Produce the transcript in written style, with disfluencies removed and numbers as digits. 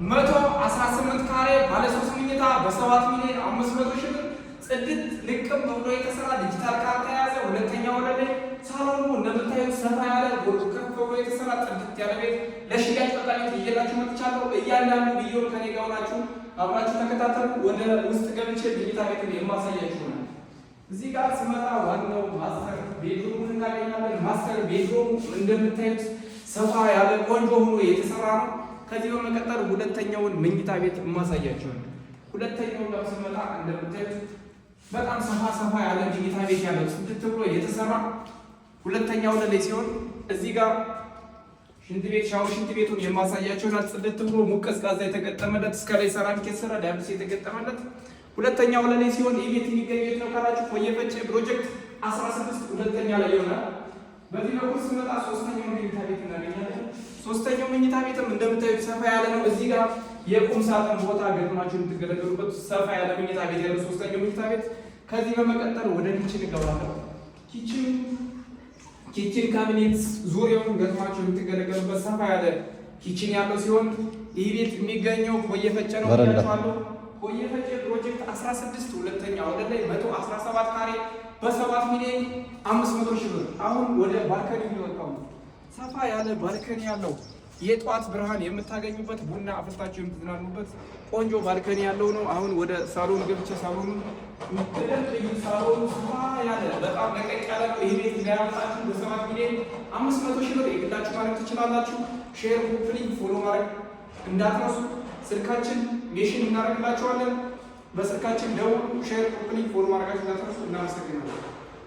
118 ካሬ ባለ 3 መኝታ በ7 ሚሊዮን 500 ሺህ ብር ጽድት ልቅም ብሎ የተሰራ፣ ዲጂታል ካርታ የያዘ፣ ሁለተኛ ወለል ላይ ሳሎኑ እንደምታዩት ሰፋ ያለ፣ ከፍ ብሎ የተሰራ፣ ጽድት ያለ ቤት ለሽያጭ ወጣ ቤት ይዤላችሁ መጥቻለሁ። እያንዳንዱ ቪዲዮን ከኔ ጋር ሆናችሁ አብራችሁ ተከታተሉ። ወደ ውስጥ ገብቼ መኝታ ቤትን የማሳያችሁ ነው። እዚህ ጋር ስመጣ ዋናው master bedroom ኡን እናገኛለን። Master bedroom ኡ እንደምታዩት ሰፋ ያለ ቆንጆ ሆኖ የተሰራ ነው። ከዚህ በመቀጠል ሁለተኛውን መኝታ ቤት የማሳያችሁ ነው። ሁለተኛው ጋር ስመጣ እንደምታዩት በጣም ሰፋ ሰፋ ያለ መኝታ ቤት ያለው፣ ጽድት ብሎ የተሰራ፣ ሁለተኛው ላይ ሲሆን እዚህ ጋር ሽንት ቤት፣ ሻወር ሽንት ቤቱን የማሳያችሁ ይሆናል። ጽድት ብሎ ሙቅ ቀዝቃዛ የተገጠመለት፣ እስከ ላይ ሴራሚክ የተሰራ፣ ዳብስ የተገጠመለት፣ ሁለተኛው ላይ ሲሆን ይህ ቤት የሚገኘው የት ነው ካላችሁ ኮየ ፈጬ ፕሮጀክት 16 ሁለተኛ ላይ ይሆናል። በዚህ በኩል ስመጣ ሶስተኛው መኝታ ቤት እናገኛለን። ሶስተኛው መኝታ ቤትም እንደምታዩት ሰፋ ያለ ነው። እዚህ ጋር የቁም ሳጥን ቦታ ገጥማችሁ የምትገለገሉበት ሰፋ ያለ መኝታ ቤት ያለው ሶስተኛው መኝታ ቤት። ከዚህ በመቀጠል ወደ kitchen እገባለሁ። Kitchen cabinet ዙሪያውን ገጥማችሁ የምትገለገሉበት ሰፋ ያለ kitchen ያለው ሲሆን ይህ ቤት የሚገኘው ኮየ ፈጬ ነው ብያችኋለሁ። ኮየ ፈጬ ፕሮጀክት 16 ሁለተኛ ወለል ላይ 117 ካሬ በ7 ሚሊዮን 500 ሺህ ብር። አሁን ወደ balcony የሚወጣው ነው። ሰፋ ያለ balcony ያለው፣ የጠዋት ብርሃን የምታገኙበት፣ ቡና አፍልታችሁ የምትዝናኑበት ቆንጆ balcony ያለው ነው። አሁን ወደ ሳሎን ገብቼ ሳሎኑን በደንብ እዩ። ሳሎኑ ሰፋ ያለ፣ በጣም ለቀቅ ያለ ነው። ይህ ቤት እንዳያመልጣችሁ። በ7 ሚሊዮን 500 ሺህ ብር የግላችሁ ማድረግ ትችላላችሁ። Share፣ copy link፣ follow ማድረግ እንዳትረሱ። ስልካችን mention እናደርግላችኋለን። በስልካችን ደውሉ። Share፣ copy link፣ follow ማድረጋችሁ እንዳትረሱ። እናመሰግናለን።